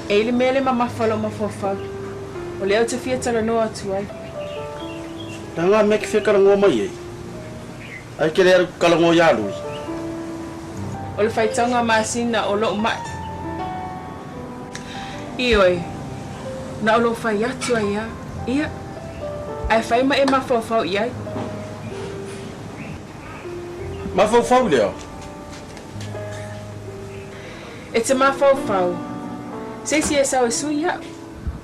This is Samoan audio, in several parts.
E i le mea le mamafa o lou mafaufau, o lea ou te fia talanoa atu ai. Leaga mea ke fia talanoa mai ai, ae ke le alu talanoa iā Lui. O le faitauga masina o lou maʻi. Ioe, na o lou fai atu ai a, ia, ae fai ma e mafaufau i ai. Mafaufau lea. E te mafaufau, se isi e sau e sui iaʻu,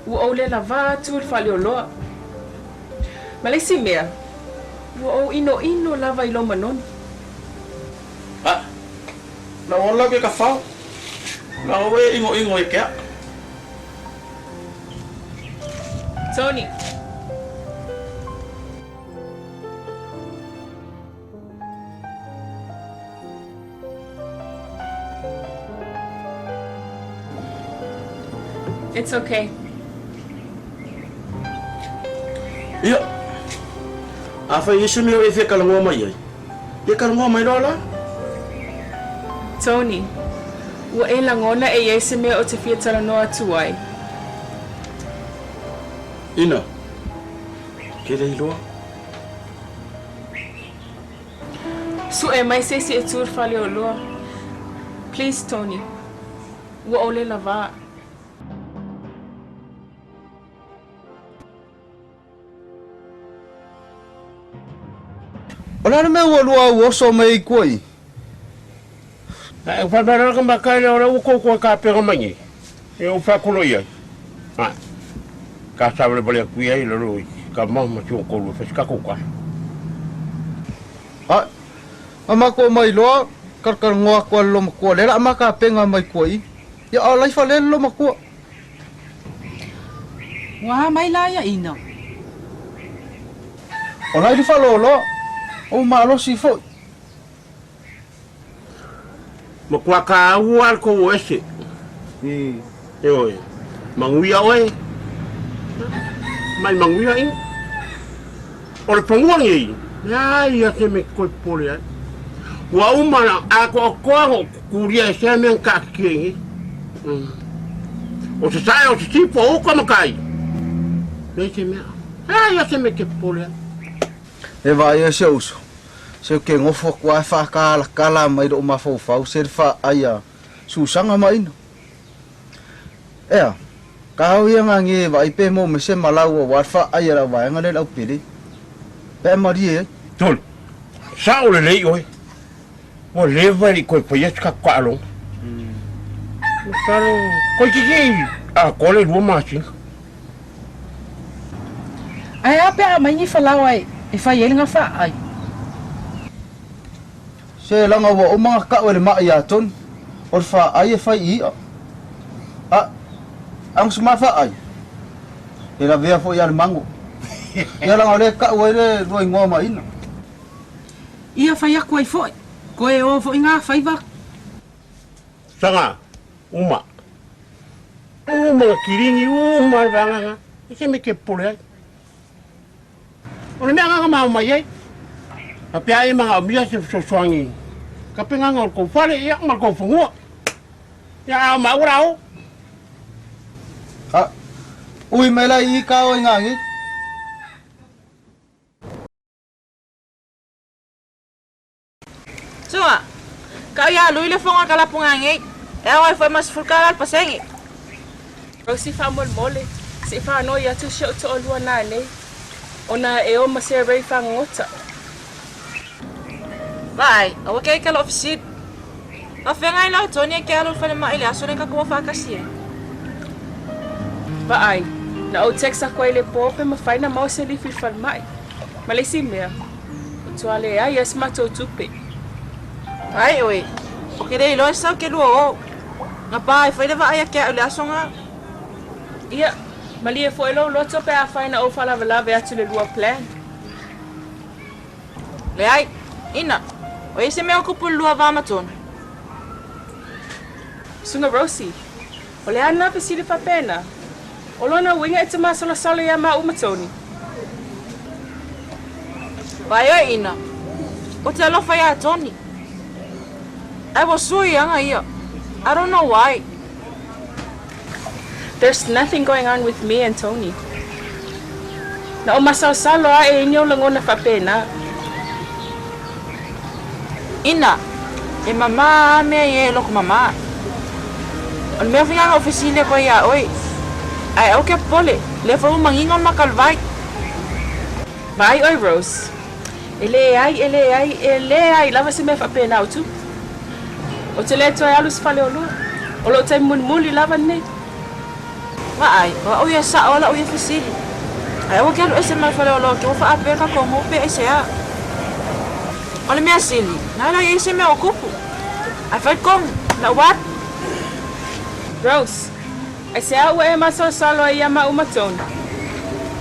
ua ou le lavā atu i le faleoloa. Ma le isi mea, ua ou ʻinoʻino lava i lou manogi. A, na ola lau ke ka fao, na oe e ʻinoʻino e ke aʻa. Tony. It's okay. Ia, afai i se mea e fia talanoa mai ai, ia talanoa mai loa la. Tony, ua e lagona e i ai se mea ou te fia talanoa atu ai? Ina, ke le iloa. Suʻe mai se isi e tu i le faleoloa. Please Tony. Ua ou le lavā. O le a le mea ua lua au oso mai ai kua i? Ae ua faapea loa le tamaitai lea, o lea ua tou toe tapena mai nei, ia ou faatoloi ai. Ae, ta savalevale atu ia i lalo i tama ma si ona toalua e fai se tatou tala. Ae, na matou omai loa, talatalanoa atu a le loomatua, lea la a ma tapena mai kua i. Ia, a o laifa lea le loomatua. Ua a mai la ia ina? O la i le faaloloa, o ua malosi foi. Matua taua le tou o ese. Ioe. Manuia oe. Mai manuia ina. O le fanua lenei, leai lava se mea e te toe popole ai. Ua uma ona atoatoa ona ou tutulia e sea mea na taatitia i inei. O sasae, o sisifo, o uka ma tai. Leai se mea. Leai lava se mea e te popole ai. E vaai ai si ou uso, se ou te nofo atu lava e faakalalakala mai lou mafaufau se le faaai a Susaga ma Ina. Ea, ka au ia ngā e vaai pe mou me se malau aua le faaai a le auvaega lea i le aupele, pe a malie ai. Tolu, Sao lelei oe, ua leva e le i toe faia se tatou taaloga. Masalo, toeitiiti atoa le lua masina. Ae a pe a aumai ni falaoa e fai ai le gafaai? Se leaga ua uma ona tau e le maʻi ia Tony, o le faai e fai i iʻa. A, a se ma faai, e lavea foi ia le mago. Ia leaga o lea e tau ai le lua igoa ma ina. Ia fai atu ai foi, koe o foi nga faiva. Saga, uma. Uma na kilini, uma le vaega lena. E se mea e te popole ai. O le mea agaga mao mai ai. Faapea e manaomia se fesoasoani tapenaga o le tou fale ia ma le tou fanua. Ia a o maua la o. A, ui mai la i i ka o i ngā nei. Sua, Kau ia lui le foga ka lapu ngangei, e ao ai foi ma sefulu tala le pasenge. Rosie faamolemole, se i faanoi atu si ou toalua nanei, ona e o ma se Ray fagogota. Vaai, aua ke ai ka lou fesili. Faafeagai lau Tony e ke alu i le falemai i le aso lea tatou o faatasi ai. Vaai, na ou text aku ai i le po pe mafai na maua se lifi i le falemai. Ma le isi mea, ua toa leai ai se matou tupe. Ai oe, o ke le iloa e sau ke lua o. Na pa ai foi le vaai a ke aʻu i le aso nga. Ia, malie foi lou loto pe afai na ou faalavelave atu i le lua plan. Leai, ina, o i ai se mea o kupu i le lua va ma Tony. Susuga Rosie, O le a lena fesili faapena? O lona uiga e te masalosalo iā maʻu ma Tony. Vaai oe ina, ou te alofa iā Tony. Ae ua sui aga ia. I don't know why. There's nothing going on with me and Tony. Na ou masalosalo aʻe i ni ou lagona faapena. Ina, e mamā a mea ia e loko mamā. O le mea foi lena na ou fesili aku ai iā ʻoe, ae aua ke popole, lea foi ua manino le maka o le vai. Vaai ʻoe Rose, e leai, e leai, e leai lava se mea faapena o tupu. Ou te le toe alu i se faleoloa. O loʻu taimi mulimuli lava lenei. Vaai, o aʻu ia saʻo a laʻu ia fesili. Ae aua ke alu ese ma le faleoloa ke ua faaapea le kakou nuu pe aisea. O le mea sili, na e leai ai se mea o tupu. Ae fai le tonu, na ua alu. Rose, Aisea ua e masalosalo ai iā maʻu ma Tony?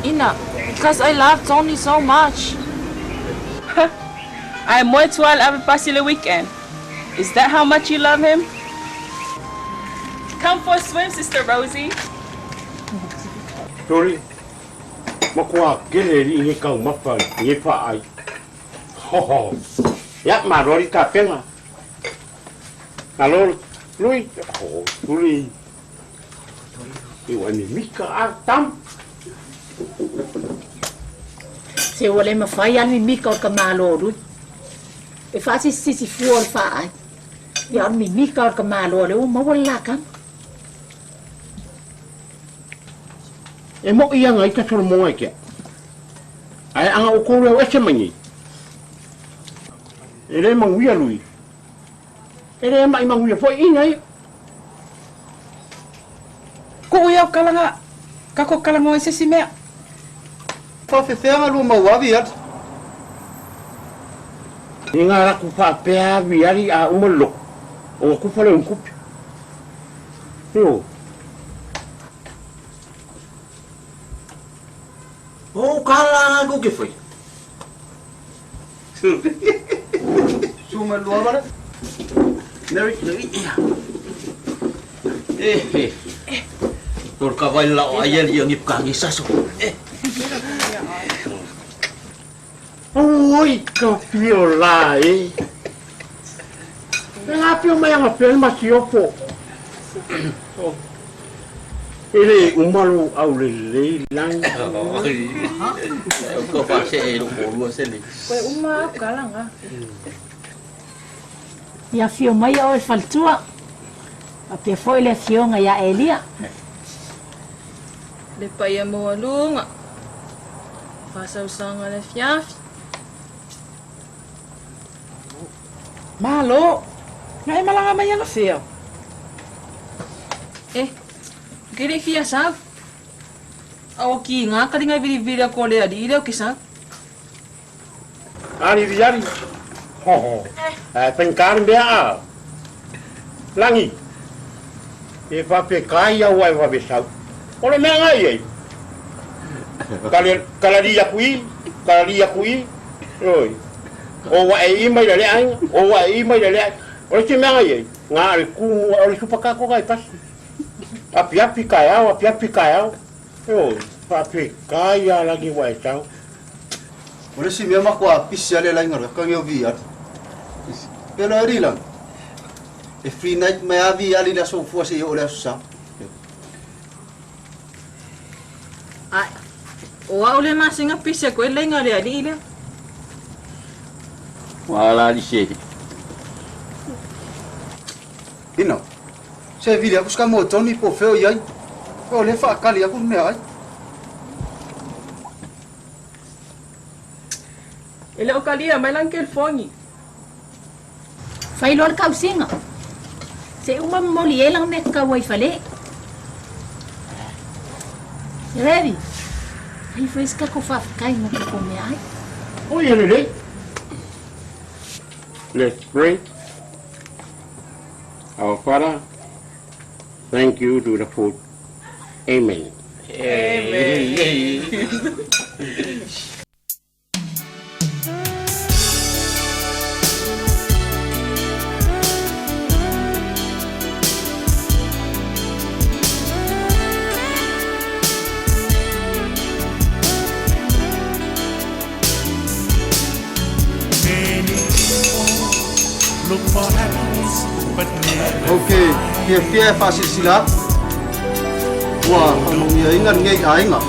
Ina, Because I love Tony so much. Huh! Ae moe tua le ave pasi le weekend. Is that how much you love him? Come for a swim, Sister Rosie. Sorry, matua kele alii nei taumafa i nei faai. Hoho. Ia, malo alii tapena. Malo, Lui. Ho, tuli. I ua mimika a tam. Se ua le mafai a le mimika o le ka malo Lui. E faasisisisi fua o le faai. Ia o le mimika o le ka malo lea ua maua le lakama. E moʻi ana ita Solomona i ke ae ana ʻoukou leo ese mai nei. E le manuia Lui. E le maʻi manuia foi ina ia. Kuʻu ia o kalaga, kako kalagoa i sesi mea. Faafefea lua mau avi ali. I nga laku faapea avi ali a uma le loku, ona kufa lea o ni tupe. Ioe. O kala ko ke fai. Su ma lua wale. Mary, ia. Eh, eh. Por ka vai la o ai ali ngi ka ngi saso. Eh. Oi ka fio la e. E ngā pio mai anga pea ma siofo. E le uma lou aulelei lagi. Ko fa se e lo ko lua se le. Koe uma au kalaga. Ia afio mai oe le faletua, faapea foi le afioga ia Elia. Le paia maualuga, faasausaga le afiafi. Malo! Na e malaga mai anafea? E, ke le i fia sau. A o ki ngā karinga e vilivili aku o le alii lea o ke sau. Ali ali, hoho, ae faigata le mea a Lagi, e faapea ia ua e vave sau. O le mea ngai ai, kalali aku i, kalali aku i, oi, o ua e i mai le aiga, o ua e i mai le aiga. O le isi mea ngai ai, na o le ku mua, o le supakako kai pasi. Apiapi kaeao, apiapi kaeao, oi, faapea ia Lagi ua e sau. O le isi mea makuaa pisi ale laiga loa ka ngeo vi ali. Pelo e rilang. E free night mai a vi ali le aso fua se i oo le aso sa. Ae, o au le masega pisi aku ai le laiga a le alii lea. Ua ala ali se. Ina, se vili aku se ka mo Tony po feo i ai. O le faakali aku le meaai. E le o kalia mai lana kelifogi. Fai loa le kausiga. Se i uma momoli ai lana mea tatau ai i fale. Ready? Fai foi se tatou faafetai mo tatou meaai. Oi e lelei. Let's pray. Our Father, thank you to the food. Amen. Amen. Ok, fiafia e faasilasila atu. Ua faamanuiaina lenei aiga.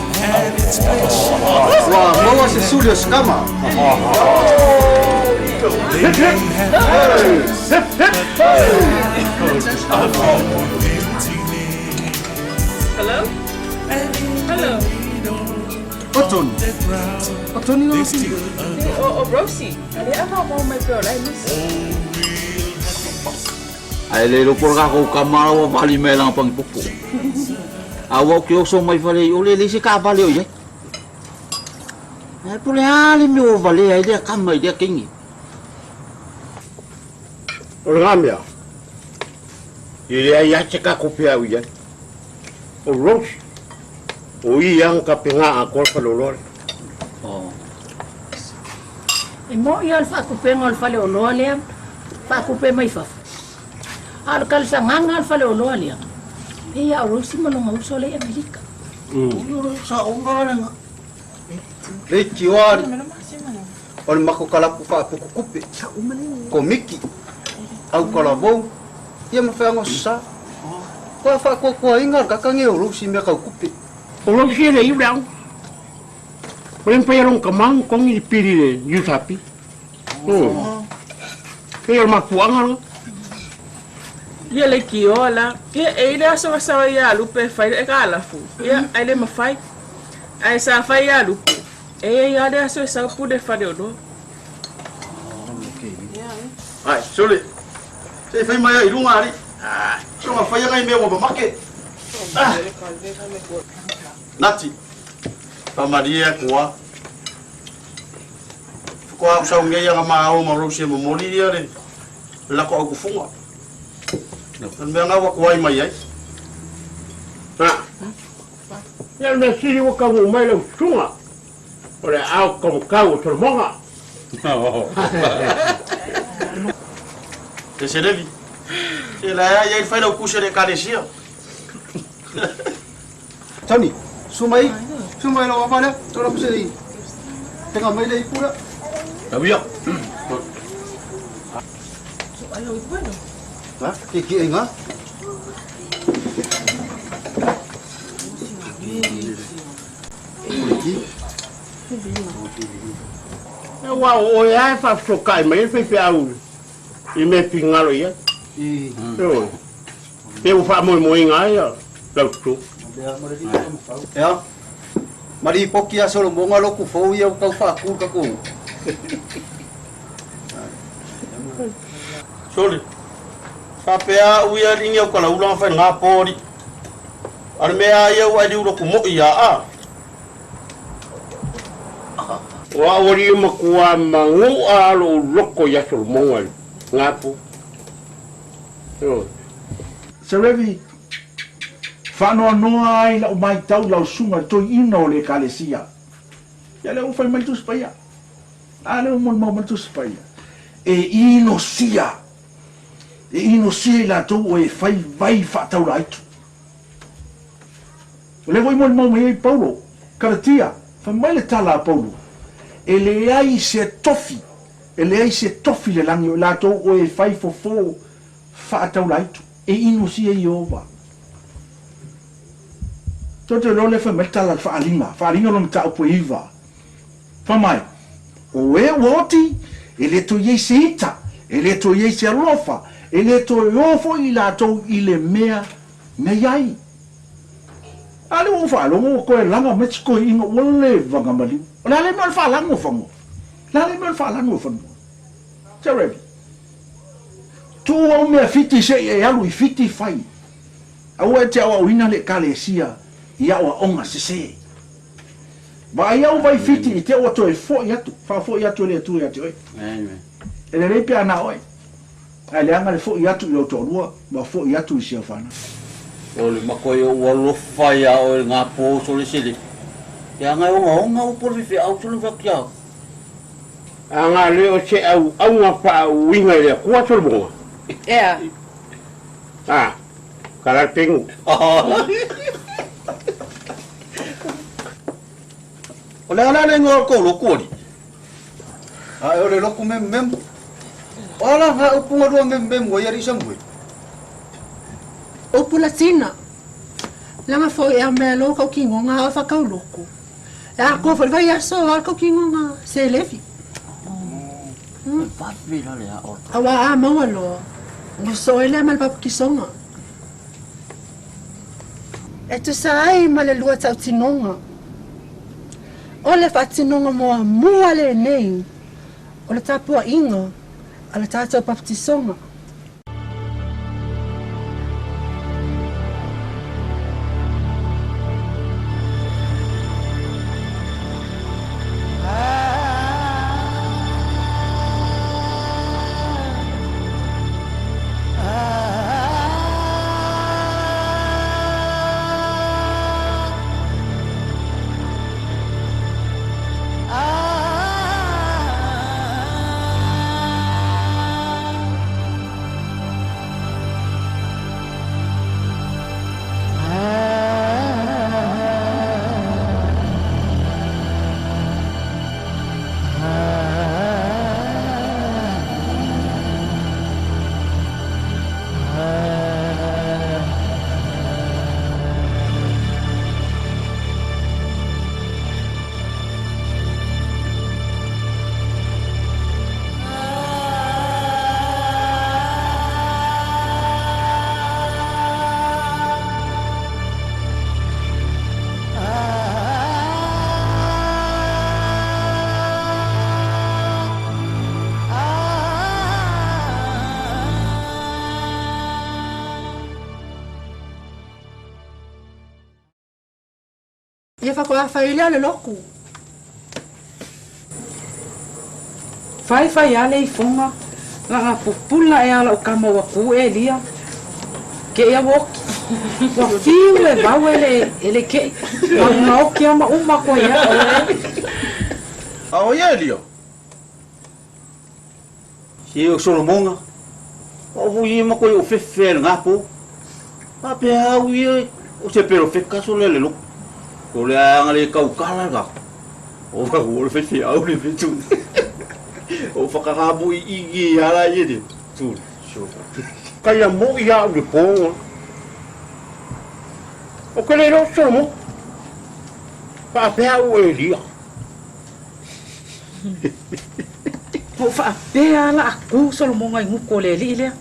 Ua maua se suli o se kama. Hello? Hello? O Tony. O Tony lona fili. O, o Rosie. Lea vaovao mai pea o la e misi. Ae le iloa po o le kakou kama la ua vali mai lana pagipopo. A ua ou ke oso mai fale i ole, e leai se kaavale o i ai. Ae po o le a le mea ua valea ai lea kama i lea teine. O lena mea, e leai lava se kakou peau i ai. O Rose, o ia na tapena atoa le faleoloa lea. E moʻi lava le faatupega o le faleoloa lea, faatupe mai fafo. A o le talosagaga o le faleoloa lea, pei lava o Rosie ma lona uso lea i Amerika. Leitioa alii, o le matou kalapu faaputukupe, komiti, autalavou, ia ma feagosasa. Koa faatuatuaina le kaka nei o Rosie i mea tau tupe. O Rosie e le iu le aoga. Ua le mafai e lona tama ona togi le pili i le USP. Pei o le mafuaaga lena. Ia leitioa la. Ia e i le aso na sao ai ia Lupe e fai le aitalafu. Ia ae le mafai. Ae sa fai ia Lupe. E i ai lava le aso e sau pule faleoloa. Ai, sole. Se i fai mai ai i luga alii. Soga fai nai mea ua mamake. Nati, faamalie atu a. Faatoa ou sau nei aga ma ao ma Rosie e momoli ia le lako aukufuga. O le mea na ua tuai mai ai. Ha. Ia le mea sili ua taunuu mai lau susuga, o le aao taumatau o Solomona. E se Levi, se la ea i ai fai lau tusi a le Ekalesia. Tony, susu mai, susu mai lau ava lea, tau lau se i tega mai le ipu lea. Tau ia. Ha, ke ki inga. Aua o oe lava e faafesokai mai ai le faifeau i mea e finagalo i ai. Ioe. Pe ua faamoemoeina ai lau susuga. Ea, ma lipoti ia Solomona lotu fou ia ua tau faatu le tatou. Sole, faapea au ia alii ni au kalaula na fai nga po alii. A le mea a ia ua e liu lotu moi ia a. O au alii e matua manuʻa lou loko ia Solomona i nga po. Serevi, Faanoanoa ai lau maitau i lau susuga i le toeaina o le Ekalesia. Ia lea ua fai mai le Tusi Paia. A lea ua molimau mai le Tusi Paia. E inosia, e inosia i latou o e fai vai faataulaaitu. O lea foi molimau mai ai Paulo, Kalatia, fai mai le tala a Paulo, E leai se tofi, e leai se tofi i le lagi o i latou o e fai fofo faataulaaitu, e inosia Ieova. Tou te iloa lea fai mai le tala a le Faaaliga, Faaaliga lona mataupu e 9, fai mai, O e ua oti, e le toe i ai se ita, e le toe i ai se alofa, e le toe o foi i latou i le mea na i ai. A lea ua ou faalogo ua toe laga mai si toeaina ua leva na maliu. O le a le mea o le faalanu o fanua? O le a le mea o le faalanu o fanua? Jeremy, tuu au mea Fiti se i e alu i Fiti fai. Aua e te aoaoina le Ekalesia i aoaoga sese. Vaai au vai Fiti i te ua toe foi atu, faafoi atu e le Atua ia te oe. E lelei pe ana oe. Ae leaga le foi atu i lou toalua ma foi atu i si au fanau. O le makoe ou alofa ia oe nga po sole sele. Leaga e ogaoga upu o le faifeau sole fai atu. A ga le o se auauna faauiga i le Atua Solomona. Ea. A, ka la le pegu. O le a la le igoa o le tou lotu alii? Ae o le lotu memumemu. O a la nga upu nga lua memumemu ai alii Samueli? Upu latina. Leaga foi e aumai loa kau kigoga ao faakauloko. E atoa foi le vaiaso ao kau kigoga selefi. Auā a maua loa, ona sosoo ai lea ma le papatisoga. E tusa ai ma le lua tautinoga, o le faatinoga muamua lenei o le tapuaiga a le tatou papatisoga. Ia faatoa fai lea o le lotu. Fai fai a le ifoga laga pupula ea lau kama ua ku Elia keʻi a ua oki. Ua fiu e vau e le e le keʻi. Ma oki a ma uma aku ai ia oe. A o ia Elia? Se o Solomoga, o au ia ma koe o fefe le ngapo. Faapea au ia o se perofeta so le le loku. O le anga le kaukala ga. O va o le fefe au le fetu. O whakahamo i i ala i e tu. Kai a mo i au le ponga. O ke le lo Solomo. Faapea au Elia. Ua ou faapea la a kū Solomoga i guku o le alii lea.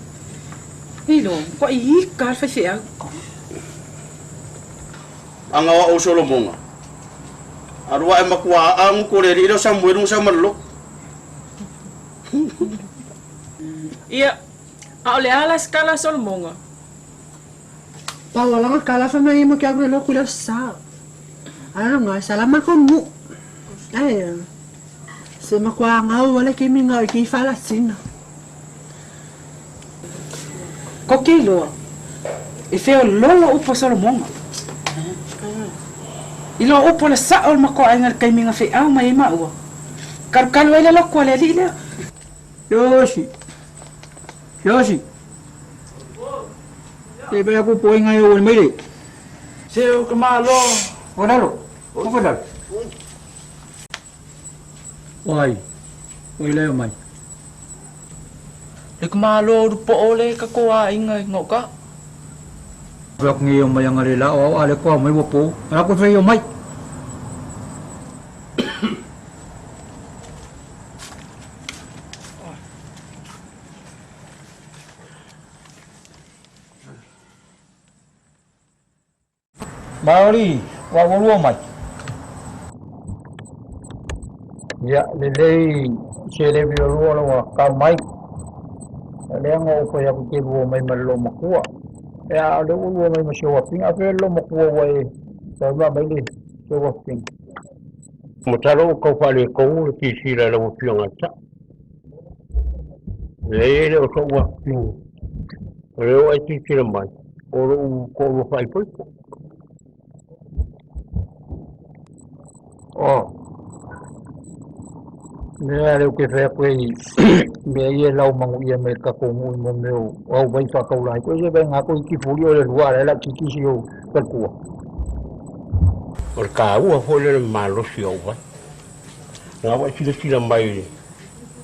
Ilo, makuaʻi ika le faifeau. Aga o au Solomoga, alu aʻe makua aʻa guku o le alii lea o Samuelu ma Samalolo. Ia, ʻaʻole ala se kala a Solomoga. Pau ala kala fa mai mo ke agu le loku le sa. Ala nga sa la ma ko mu. Ai. Se ma kwa ngau wala ke mi ngau ki fa la sina. Ko ke iloa, e feoloolo upu a Solomoga. Iloa upu o le saʻo o le makuaʻaiga i le kaimiga feʻau mai ai maua. Kalukalu ai le loku a le alii lea. Siosi! Siosi! Se vai aku poenga e o mai le. Se o ka malo. O lalo. O fa lalo. Wai. Wai le mai. Le ka malo ru po ole ka ko a inga i ngoka. Fa ku ngi o mai anga le la o a le ko mai wo po. Ala ko fe o mai. Maori, ua ua lua mai. Ia, lelei se levi o lua ua kau mai. O lea nga o fai aku ke lua mai ma le loomatua. E a o le ua lua mai ma si ou afafine, a fea le loomatua ua e tau mai le si ou afafine. Masalo ua tau faaletonu le silasila i lau Afioga i le Sao. Leai e le o so'u afafine, o lea ua e silasila mai, o lo'u to'alua faaipoipo. Oh. Mea lea ou te fai atu ai mea ia e lau manuia mai le tatou nuu i mo mea o au vai faataula ai koe se vai nga koe ki fuli o le lua ala laitiiti si ou faletua. O le taua foi lea o le malosi o au vai. Na ua e silasila mai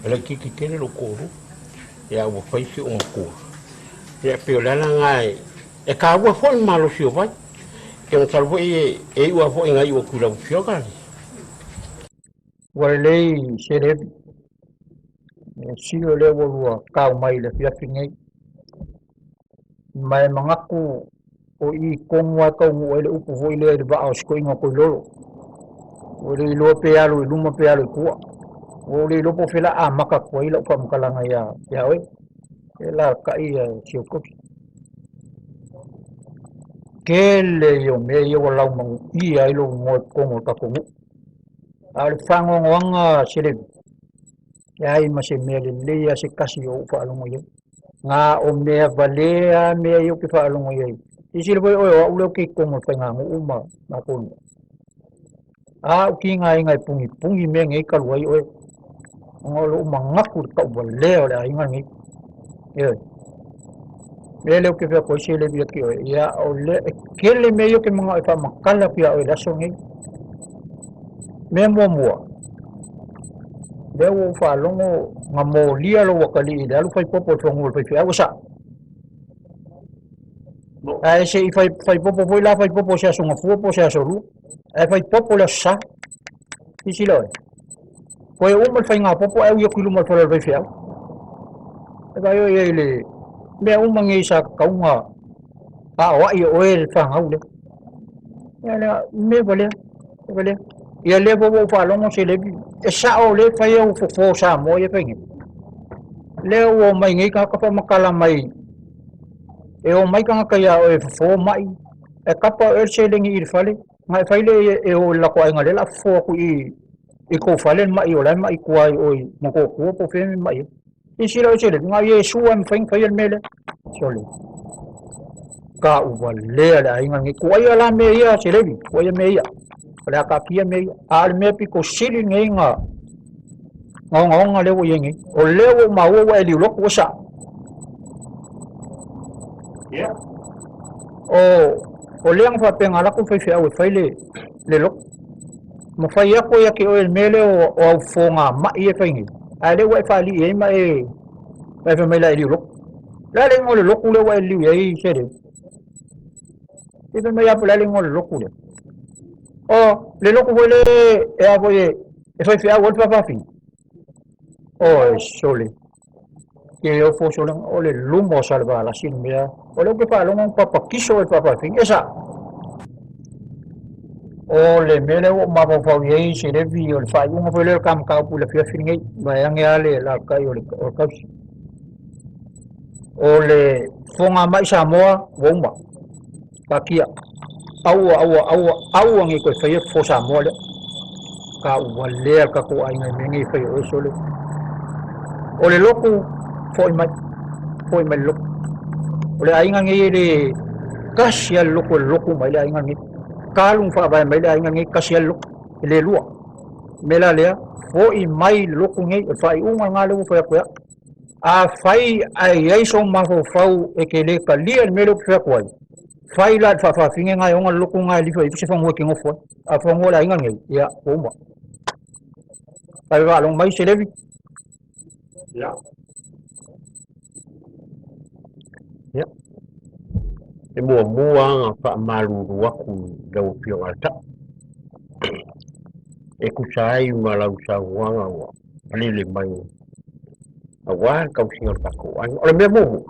e laitiiti tele lou toalua, ia ua fai si ou matua. Ia e pei o le ala lena e taua foi le malosi o vai. Ke masalo foi e iu lava foi ina iu atu i lau Afioga le. Ua lelei se Levi, mea sili o lea ua lua kau mai i le afiafi nei. Ma e manatu o i tonu lava e taunuu ai le upu foi lea i le vaa o si toeaina o Toilolo. Ua le iloa pe alu i luma pe alu i tua. Ua ou le iloa po o fea o le a amata atu ai lau faamatalaga ia, ia oe. E lalatai ia si ou tausi. Tele ia o mea ia ua laumanuia ai lou igoa i totonu o le tatou nuu. A o le faanoanoaga se Levi, leai ma se mea lelei lava se tasi o ou faalogo i ai. Na o mea valea lava mea ia ou te faalogo i ai. Silasila foi oe o au lea ou te i totonu o le faiganuu ma matou nuu. A ou tigaina e punipuni mea nei talu ai oe, ona o lou manatu i le tauvalea o le aiga lenei. Ioe. Mea lea ou te fai atu ai se Levi ia te oe, ia o lea e tele mea ia ou te manao e faamatala atu ia oe i le aso lenei. Mea muamua, lea ua ou faalogo na molia lou atalii i le alu fai popo i le fanua o le faifeau, e sao? Ae se i fai, fai popo foi la fai popo se aso gafua po o se aso lua. Ae fai popo le aso sa. Silasila oe. Toe uma le faiga popo ae ui atu i luma o le fale o le faifeau. E vaai oe i ai i le mea uma nei sa tatau ona aoai e oe le fanau lea. Ia lea, mea valea, mea valea. Ia lea foi ua ou faalogo se Levi, e sao o lea e fai au fofo o Samoa ia e fai nei. Lea ua omai nei tagata faamatala mai, e omai tagata ia oe e fofo mai, e kapa oe le seleni i le fale, na e fai lea e o i le latou aiga lea o le a fofo atu i i kou fale le mai o la e mai tua i o i Motootua po o fea e mai ai. Silasila oe se Levi, na o Iesu lava e mafai ona faia le mea lea. Sole. Tauvalea le aiga lenei. Tuaia la mea ia se Levi, tuaia mea ia. O le a taatia mea ia. A o le mea pito sili lenei na ogaoga lea ua i ai nei. O lea ua ou maua ua e liulotu, ua sao. Yeah. O, o lea na faapea na alu atu le faifeau e fai le, le lotu. Ma fai atu ia te oe le mea lea o, o au fofoga mai e fai nei. Ae lea ua e faalii ai ma e, ma e fai mai la e liu lotu. Le a le igoa o le lotu lea ua e liliu i ai se Levi? Se fai mai lava po o le a le igoa o le lotu lea. O le lotu foi lea e a foi e, e faifeau ai le faafafine. Oi sole. Ke ofo sole o le luma o Salevalasi le mea. O lea ou te faalogo na papatiso e le faafafine. E sao. O le mea lea ua ou mafaufau i ai se Levi o le faaiuga foi lea o le ta mataupu i le afiafi lenei, vaeane lava le lalatai o le tausi. O le fogamai Samoa ua uma. Taatia. Aua, aua, aua, aua ne i toe faia fofo Samoa lea. Tauvalea le tatou aiga i mea nei e fai e oe sole. O le lotu, foi mai. Foi mai le lotu. O le aiga nei e le tasi lava le lotu e lotu mai le aiga nei. Talu ona faavae mai le aiga nei, tasi lava le lotu, e le lua. O le mea la lea, foi mai le lotu nei, o le faaiuga lena lea ua fai atu e au. Afai ae i ai sou mafaufau e te le talia le mea lea ou te fai atu ai, fai la i le faafafine na e ona le lotu na e lifa i se fanua e te nofo ai. A fanua o le aiga lenei, ia, ua uma. Fai faalogo mai se Levi. Ia. Ia. E muamua lava ona faamalulu atu i lau Afioga i le Taʻu e tusa ai ma lau saunoaga ua palele mai aua le tausiga o le tatou aiga. O le mea muamua,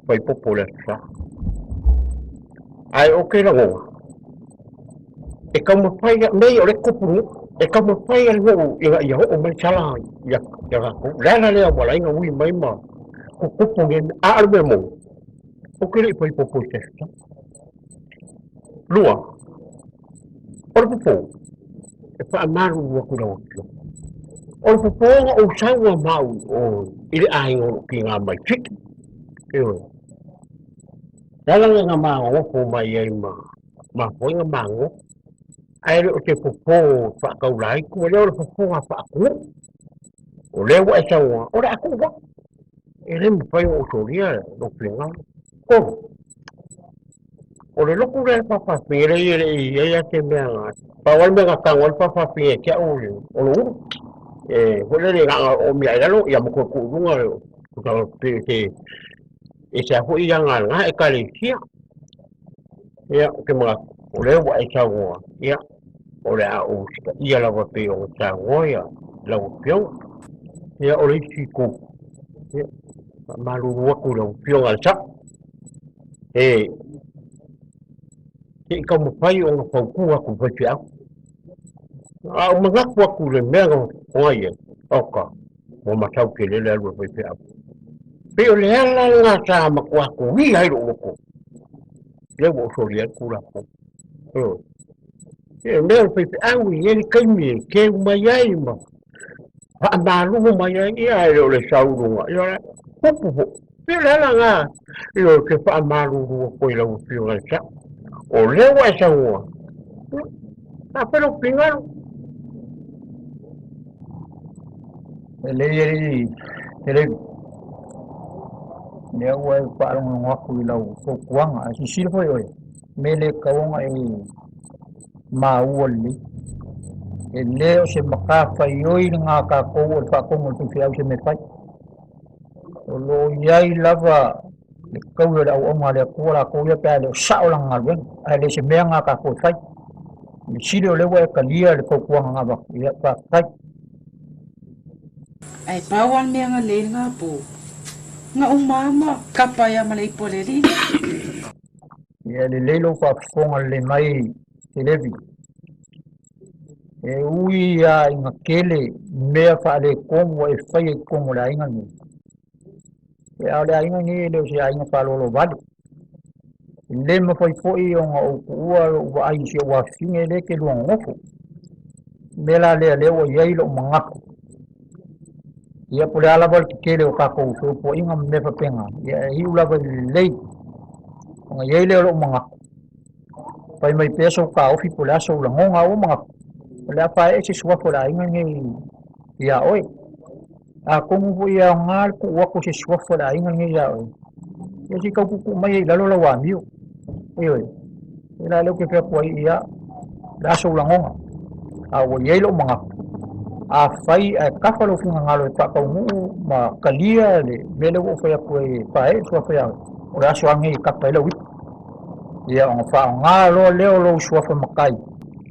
fai popo le Aso Sa. Ae ou te lagona, e taumafai, nei o le tupu nuu, e taumafai le nuu ina ia oo mai sala ia tatou. O le ala lea ua ala ai ona ui mai ma tutupu nei mea. A o le mea moni, ou te le i fai popo i se Aso Sa. Lua, o le popo, e faamalulu atu i lau Afioga. O le popo na ou sau a ma au o i le aiga o lou tiga mai Fiti. Ioe. Le ala lea na magogo mai ai ma mafua ai na magogo. Ae le o se popo faataula ai tua lea o le popo na faatuu. O lea ua e saunoa, o le a tuu au. E le mafai ona ou solia lou finagalo. Tolu, o le lotu lea faafafine lea e le i i ai lava se mea na pau lava le mea na tago ai le faafafine ia te au o le ulu e foi lele na ona oo mai i lalo ia ma toe tuu i luga pe se e se a foi aga a lena ekalesia. Ia, ou te manatu, o lea ua e saunoa, ia, o le a ou usitaia lava pei ona saunoa ia lau Afioga. Ia, o le isi itu, ia, faamalulu atu i lau Afioga i le Sao, e se i taumafai ona fautua atu i faifeau. A ou manatu atu i le mea na fofoga i ai, oka, ua matau tele le alu a le faifeau. Pei o le ala lena sa matua tuia ai lou loto, lea ua ou solia ai le Tulafono. Ioe. E mea o le faifeau e i ai le taimi e keu mai ai ma faamalumu mai ai, ia ae le o le sau i luga, ia o le tupu foi. Pei o le ala lena, ioe, ou te faamalulu atu ai i lau Afioga i le Sao. O lea ua e saunoa, ia, afai lou finagalo. Lelei alii Kelevi, lea ua e faalogologo atu i lau fautuaga, ae silasila foi oe, mea le tatau ona e maua lelei. E le o se matafaioi lena a tatou o le faatonu o le faifeau i se mea e fai. O lo o i ai lava le taui o le auauna a le Atua latou ia pe a le o sao lana galuega, ae le o se mea lena a tatou e fai. O le sili o lea ua e talia le fautuaga na avatu, ia faafetai. Ae pau lava le mea na lei lena po, na uma lava ma kapa ai lava ma le ipu a le alii lea. Ia lelei lou faafofoga lelei mai Kelevi. E ui lava ina tele mea faaletonu ua e faia i totonu o le aiga lenei, a o le aiga lenei e le o se aiga faaaloalovale. E le mafai foi ona ou tuua lou vaai i si ou afafine lea e te lua nonofo. O le mea la lea, lea ua i ai lou manatu, ia po o le a lava le tetele o tatou feupuaiga ma mea faapena, ia e iu lava i le lelei. Ona i ai lea o lou manatu, fai mai pea sou taofi po o le a sou lagona, ua manatu, o le a paee se suafa o le aiga lenei ia oe. Atonu foi e aoga le tuu atu o se suafa o le aiga lenei ia oe, ia se i tau tuutuu mai ai i lalo lau amio. Ioe, o le la lea ou te fai atu ai, ia, o le a sou lagona, a ua i ai lou manatu, afai ae tafa lou finagalo e faataunuu ma talia le mea lea ua ou fai atu ai e paee le suafa ia oe, o le aso lava lenei e tapa ai lau ipu. Ia, ona faaaoga loa lea o lou suafa matai,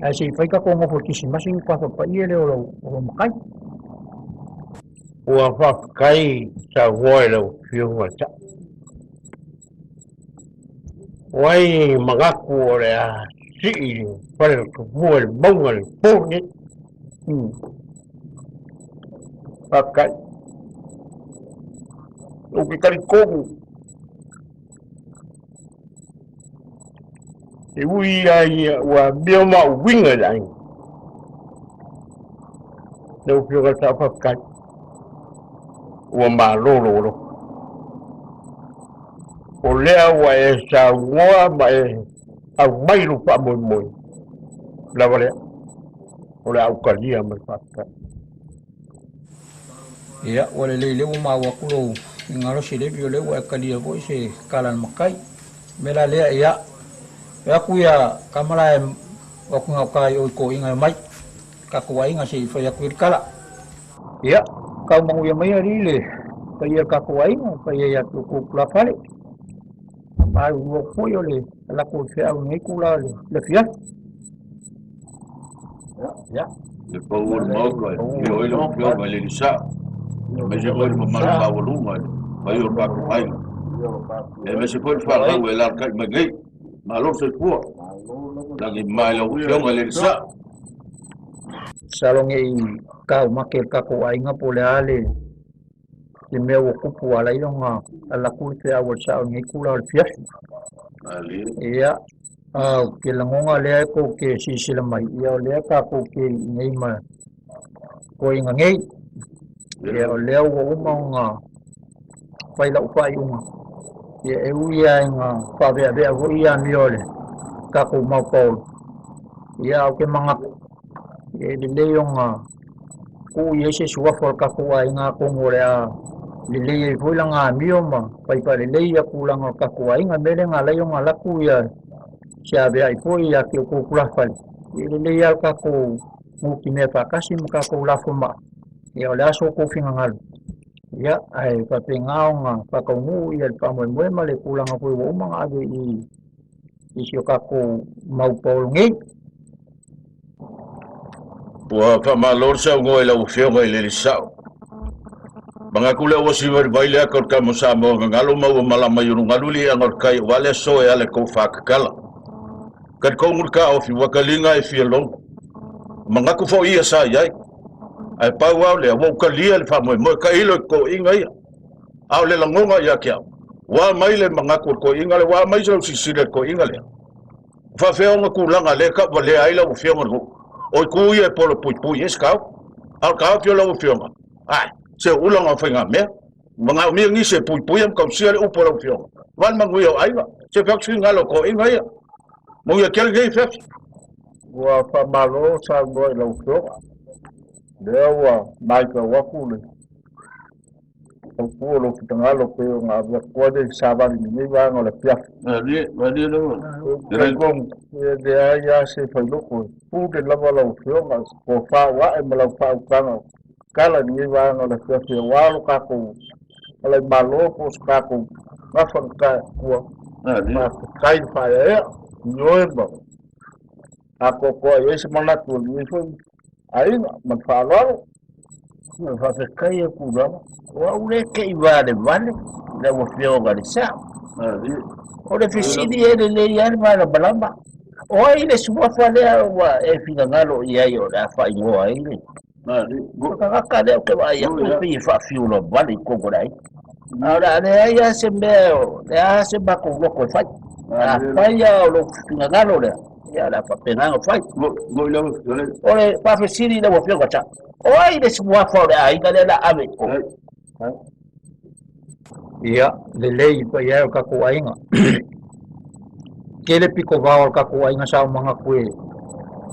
ae se i fai tatou nofo i le Kerisimasi ona faatoa paia lea o lou matai. Ua faafetai saunoa i lau Afioga i le Sao. O ai manatu o le a sii le fale o Tumua i le mauga i le po lenei. Faafetai. Ou te talitonu e ui lava ia ua amio ma uiga i le aiga. Lau Afioga i le Sao, faafetai. Ua malo lou alofa. O lea ua e saunoa ma e aumai lou faamoemoe lava lea, o le a ou talia ma le faafetai. Ia, ua lelei lea ua maua atu lou finagalo Selevi, o lea ua e talia foi se tala a le matai. O le mea la lea, ia, o atu ia tama la e o atu i gauta i o i toeaiina e omai, tatou aiga se i fai atu i ai le tala. Ia, tau manuia mai alii le paia o le tatou aiga, le paia ia te outou tulafale. Malulu atu foi o le lako o le feau i lenei itula o le afiafi. Ia. Le pau o le Maota e afio ai lau Afioga i le alii Sao, aemaise foi le mamalu maualuga i le paia o le tatou aiga, aemaise foi le fanau e alalatai mai nei. Malo le soifua. Lagi mai lau Afioga i le alii Sao. Masalo ne i taumate le tatou aiga po o le a le mea ua tupu ua ala ai ona alu atu le feau a le sao i lenei itula o le afiafi. Ia, ou te lagona lea tou te silasila mai, ia o lea tatou te i nei ma toeaiina nei. Ia o lea ua uma ona fai lau faaiuga, ia e ui lava ina faaveavea foi amio a le tatou Maota o Ia, ae ou te manatu, e lelei ona tuu i ai se suafa o le tatou aiga atonu o le a lelei ai foi lana amio ma fai faalelei ia tulaga o le tatou aiga. O le mea lea na ala ai ona alu atu ia se aveai foi ia te outou tulafale, ia lelei lava le tatou nutimea faatasi ma tatou lafo maa. Ia o le a so outou finagalo, ia ae faapena ona faataunuu ia le faamoemoe ma le tulaga foi ua uma ona ave i i si o kakou mau paolo nei. Ua faamalo le saunoa i lau Afioga i le Alii Sao. Manatu lea ua siva i le vai le ata o le tama Samoa na galo ma ua malama i ulugalu le iʻaga o le tai aua le aso e ala i tou faatatala. Talitonu le taofi ua taliga e fia logo. Manatu foi ia sa i ai. Ae pau lava o lea ua ou talia le faamoemoe tailo i totoiga ia. A o le lagona ia te au, ua mai le manatu o le toeaina lea, ua mai sau silasila i le toeaina lea. E faafefea ona tulaga lea e tauvalea ai lau Afioga i le nuu? O itu ia e polo puipui ai se taofi. A o le taofi o lau Afioga, ae, se o ula na faigamea. Manaomia nisi e puipuia ma tausia le upu a lau Afioga. Aua le manuia o aiga. Se fai atu finagalo o toeaiga ia. Manuia tele lenei afiafi. Ua faamalo saunoa i lau Afioga. Lea ua matau atu le tautua o lou finagalo pei ona ave atu ai le savali i lenei vaega o le afiafi. Malie, malie lava. Talitonu, e leai lava se failoko, e pule lava lau Afioga i se tofa ua ae ma lau faautaga tatala i lenei vaega o le afiafi aua lo tatou Alaimalo po o se tatou gafa na tae atua. Faafetai le faaeaea, ioe ma atoatoa i ai se manatu o lenei foi aiga ma le faaaloalo. Faafetai atu lava. O au lea te i valevale i lau Afioga i le Sao. O le fesili e lelei lava le malamalama. O ai le suafa lea ua e finagalo i ai o le a faaigoa ai le tagata lea ou te vaai atu e pei e faafiula vale i totonu o le aiga. A o le a leai lava se mea, o le a se matou loto e fai. Afai lava o lou finagalo lea, ia o le a faapena ona fai. O le faafesili i lau Afioga Sao, o ai le suafa o le aiga lea o le a ave i totonu? Ia, lelei i paia e o le tatou aiga. Tele pito vao o le tatou aiga sa ou manatu e,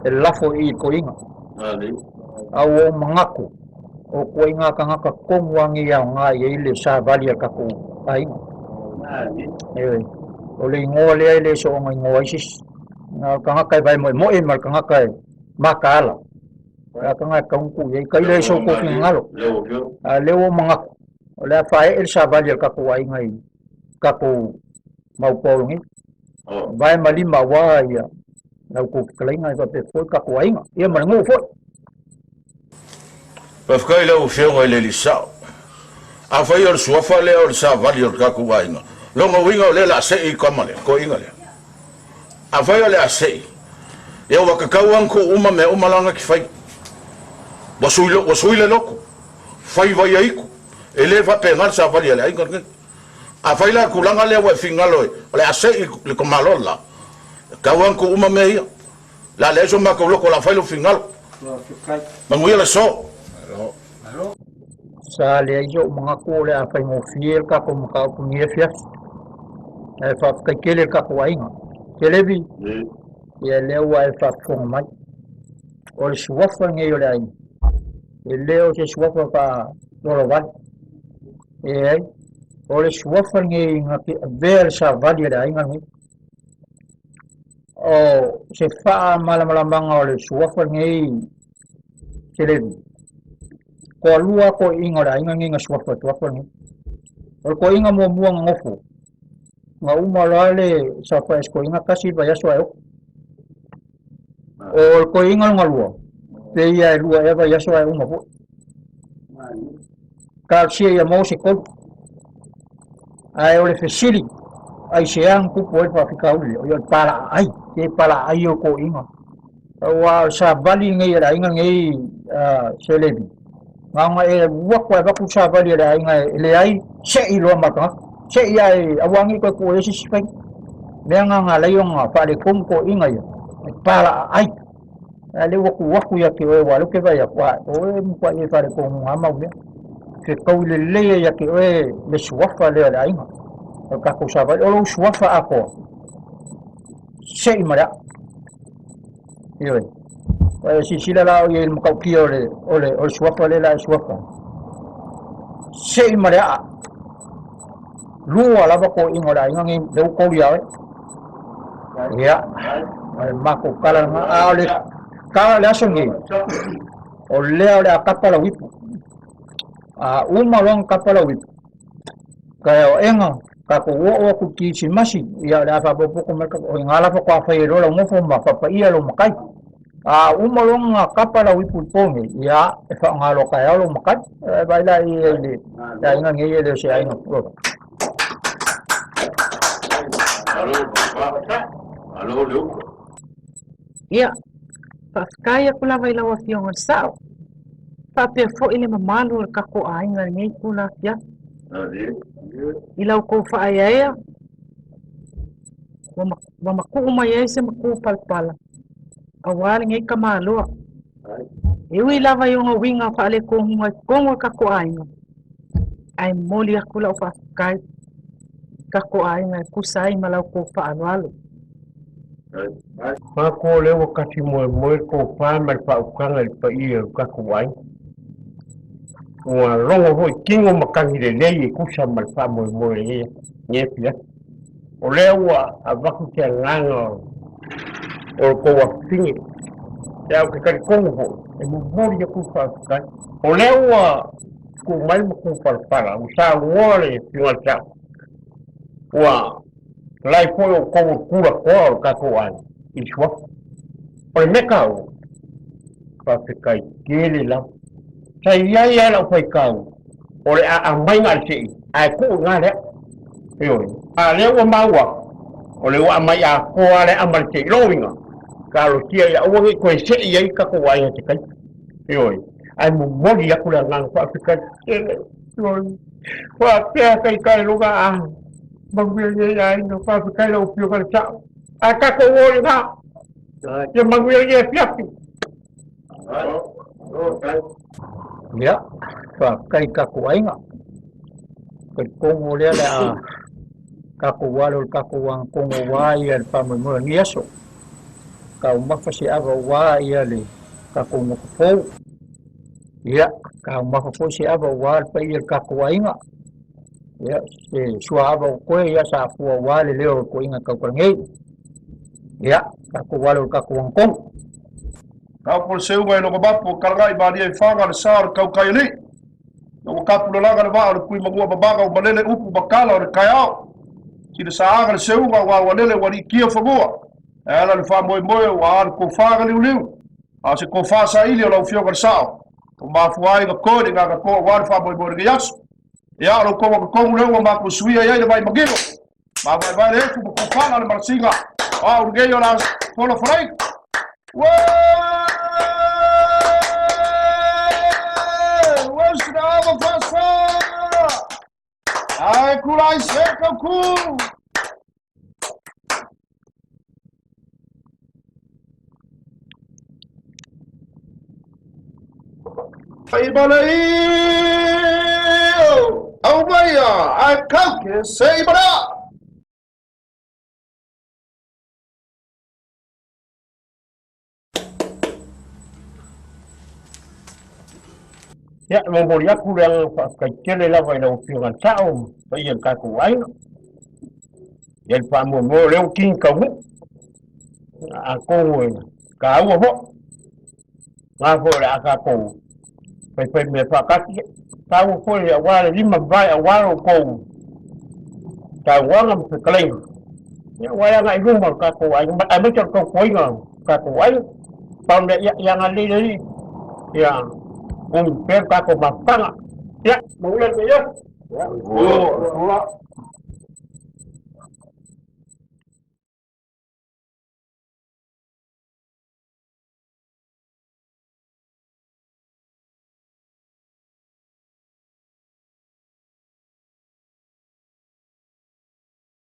e lafo i i toiga. A ua ou manatu, o toaiga tagata tonu a nei aoga i ai le savali a le tatou aiga. Ioe. O le igoa lea e le soona igoa ai se isi. Na o le tagata e vaemoemoe ma le tagata e mataala. O le a tagata e tatau ona tuu i ai. Tailo ai so outou finagalo. A o lea ua ou manatu, o le a faaee le savali a le tatou aiga i tatou mau paolo nei. Vae ma lima aua ia la outou fetalaiga e faapea foi le tatou aiga, ia ma le nuu foi. Faafetai i lau Afioga i le Alii Sao. Afai o le suafa lea o le savali o le tatou aiga, lona uiga o lea o le a sei i tama lea, toeaina lea. Afai o le a sei, ia ua tatau lava ona tuu uma mea uma la na te fai. Ua sui, ua sui le loto, fai vaiaitu, e le faapena le savali a le aiga lenei. Afai la o le tulaga lea ua e finagalo o le a sei le tamaloa le la, e tatau lava ona tuu uma mea ia. O le a leai so matou loto o le a fai lou finagalo. Manuia le aso. Sa leai so'u manatu o le a faigofie le tatou mataupu i lenei afiafi. Ae faafetai tele i le tatou aiga. Kelevi, ia lea ua e faafofoga mai. O le suafa lenei o le aiga, e le o se suafa faaolovale. E leai, o le suafa lenei na te avea le savali a le aiga lenei. O se faamalamalamaga o le suafa lenei Kelevi, toalua toeaiina o le aiga lenei na suafa i suafa lenei. O le toeaina muamua na nofo, na uma loa le saofai a si toeaina tasi le vaiaso ae oti. O le toeaina lona lua, pei lava e lua ea vaiaso ae uma foi. Talosia ia maua se tolu. Ae o le fesili, aisea na tupu ai le faafitauli lea? O le palaaai, ke palaaai o toeaiina. Aua o le savali lenei a le aiga lenei se Levi, na ona e alu atu lava e avatu le savali a le aiga e leai, sei loa ma le tagata. Sei lava e aua ne i toe tuu ai se isi faiga. Mea na na ala ai ona faaletonu toeaiina ia, e palaaai. A o lea ua tuu atu ia te oe aua o lea ou te vaai atu, a o oe e matuai e faaletonu lava mau mea. Fetaui lelei ai ia te oe le suafa lea o le aiga, o le tatou savali. O lou suafa atoa, sei ma le aa. Ioe. Ua e silasila la o i ai i le matautia o le, o le, o le suafa lea la e suafa. Sei ma le aa. Lua lava toeaiina o le aiga nei, lea ua tolu ia oe. Ia, o le matou tala lena. A o le tala o le aso lenei, o lea o le a tapa lau ipu. A uma loa ona tapa lau ipu, taeao aega. Tatou oo atu i Kirisimasi, ia o le a faapopopo mai o i ina la faatoa fai ai loa lau nofo ma faapaia lou matai. A uma loa ona kapa lau ipu i le po nei, ia e faaaoga loa taeao lou matai. E vaai la i ai i le aiga nei e le o se aiga pulolo. Malo le upu. Ia, faafetai atu lava i lau Afioga i le Sao, faapea foi le mamalu o le tatou aiga i lenei itula afiafi. I la outou faaeaea, ua matuu mai ai se matuu palapala aua lenei tamaloa. E ui lava i ona uiga faaletonuga i totonu o le tatou aiga, ae momoli atu lau faafetai i tatou aiga e tusa ai ma la outou faaaloalo. Matou lea ua tasi moemoe le tofa ma le faautaga i le paia o le tatou aiga. Ua logo foi tino matagi lelei e tusa ma le faamoemoe i lenei afiafi. O lea ua avatu se agaga o le tou afafine, ae ou te talitonu foi e momoli atu le faafetai. O lea ua tuu mai le matou palapala, ua saunoa le Afioga i le Sao, ua lai foi outou o le tulatoa o le tatou aiga i le suafa. O le mea taua, faafetai tele lava. Sa i ai lava lau faitau, o le a aumai na o le sei, ae tuu i ina lea. Ioe, a o lea ua maua atu, o lea ua aumai atoa lava le ama le sei. Lona uiga, talosia ia aua ne i toe sei ai tatou aiga i se taimi. Ioe, ae momoli atu le agaga faafetai tele. Ioe, faapea taitai lona a manuia lenei aiga, faafetai lau Afioga i le Sao. Ae tatou o i ina, ia manuia lenei afiafi. Ia, faafetai i tatou aiga. Talitonu lea o le a tatou alo i le tatou agatonu aua ia le faamoemoe o lenei aso. Taumafa se ava aua ia le tatou nofo fou. Ia, taumafa foi se ava aua le paia o le tatou aiga. Ia, se suaava o koe ia sa afua aua le leo o le toeaina tautalagei. Ia, tatou alo i le tatou agatonu. Kau po le seuga i logo mapu o Kalagai malie i Faga le sa o le kaukai alii. Ina ua kapulalaga le vaa o le pui magua mamaga ua malele upu ma tala o le taeao. Sina saaga le seuga aua ua lele ua liitia fanua. E ala le faamoemoe ua a le tofa na liuliu. A o se tofa saili o lau Afioga i le Sao. Ua mafua ai na toe le gaga toa aua le faamoemoe o lenei aso. Ia, o lo outou agatonu lea ua matou suia i ai le vai manino. Mavaevae le efu ma kufala le malasiga. O au lenei o le a folafolaina. Uē! Uē sina ava faasa! Ae kula ai se kauku! Faimalaio! Aumaia, ae kauke se i mara! Ia, e momoli atu le agaga faafetai tele lava i lau Afioga i le Sao ma paia i le tatou aiga. Ia le faamoemoe o lea ua kini taunuu. Atonu e taua foi. Na foi o le a tatou faifai mea faatasi. Taua foi aua le lima vae aua lo outou saunoaga ma fetalaiga. Ia, aua le agai i luma o le tatou aiga, aemaise o le tautuaina o le tatou aiga. Pau mea, ia, ia agalelei le Alii, ia umi pea le tatou mafutaga. Ia, manuia lenei aso. Ia.